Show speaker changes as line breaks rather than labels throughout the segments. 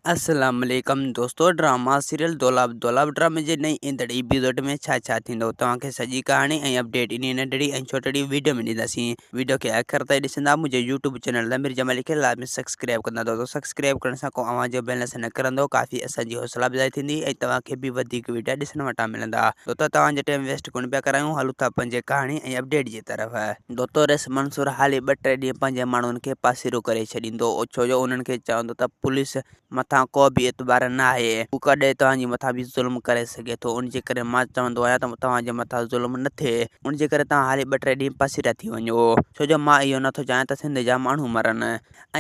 السلام عليڪم دوستو ڊراما سيريل دولاب دولاب ڊرامي جي نئين ايندڙ ايپيسوڊ ۾ ڇا ڇا ٿيندو توهان کي سڄي ڪهاڻي ۽ اپڊيٽ انهي ننڍڙي ۽ ڇوٽڙي ويڊيو ۾ ڏينداسين ويڊيو کي آخر تائين ڏسندا منهنجي يوٽيوب چينل ضمير جمالي کي لازمي سبسڪرائب ڪندا دوستو سبسڪرائب ڪرڻ سان ڪو اوهان جو بيلنس نه ڪرندو ڪافي اسان جي حوصلا افزائي ٿيندي ۽ توهان کي به وڌيڪ ويڊيا ڏسڻ وٽان ملندا دوستو توهان جو ٽائيم ويسٽ ڪونه پيا ڪرايون هلون ٿا پنهنجي ڪهاڻي ۽ اپڊيٽ جي طرف. دوستو رئيس منصور حالي ٻه ٽي ڏينهن پنهنجي ماڻهن کي پاسيرو ڪري ڇڏيندو ڇو جو انهن کي چوندو ته پوليس مٿان ڪو به اعتبار نه آهي، هو ڪڏهن توهان جي مٿان به ظلم ڪري سگهي ٿو، ان جي ڪري مان چوندو آهيان ته توهان جي مٿان ظلم نه ٿئي، ان جي ڪري توهان حالي ٻه ٽي ڏينهن پاسيرا ٿي وڃو، ڇو جو مان اهو نه ٿو چاهيان ته سنڌ جا ماڻهو مرن.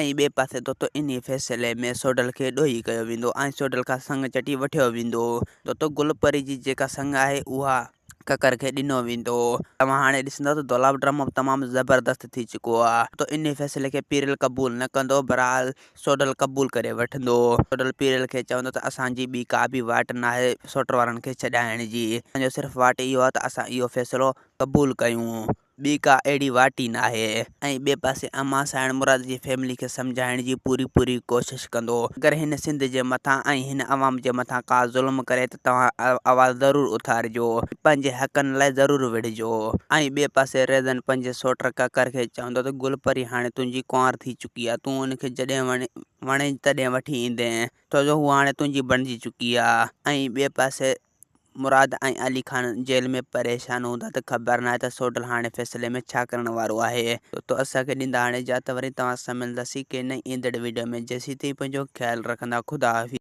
۽ ٻئي پاسي دوتو انهي فيصلي ۾ سوڍل کي ڏوهي ڪيو ويندو ۽ سوڍل کان سڱ چٽي وٺيو ويندو. دوتو گل پري جي جيڪا سڱ آهي اها. ڪڪر کي ڏنو ويندو. توهان هاڻي ڏسندؤ ته دولاب ڊرامو به تمام زبردست ٿي چڪو آ. ته انهي فيصلي کي پيرل قبول نه ڪندو بھرحال سوڍل قبول ڪري وٺندو. سوڍل پيرل کي چوندو ته اسان جي ٻي ڪا به واٽ ناهي سوٽ وارن کي ڇڏائڻ جي. اسان جو صرف واٽ اهو آ ته اسان اهو فيصلو قبول ڪيون. ٻي ڪا اهڙي واٽ ئي ناهي. ۽ ٻئي پاسي امان سائڻ مراد جي فيملي کي سمجهائڻ جي پوري پوري ڪوشش ڪندو. اگر هن سنڌ جي مٿان ۽ هن عوام جي مٿان ڪا ظلم ڪري ته توهان آواز ضرور اٿارجو. پنهنجي حقن لاء ضرور وڙهجو. ۽ ٻئي پاسي ريزن پنهنجي سوٽ ڪڪر کي چوندو ته گل پري هاڻي تنهنجي ڪنوار ٿي چڪي آ تون ان کي جڏهن وڻين تڏهن وٺي ايندين ڇو جو هوء هاڻي تنهنجي بڻجي چڪي آ. ۽ ٻئي پاسي مراد ۽ علي خان جيل ۾ پريشان هوندا ته خبر ناهي ته سوڍل هاڻي فيصلي ۾ ڇا ڪرڻ وارو آهي. دوستو اسان کي ڏيندا هاڻي اجازت وري توهان سان ملنداسين ڪنهن نئين ايندڙ وڊيو ۾ جيسين تائين پنهنجو خيال رکندا خدا حافظ.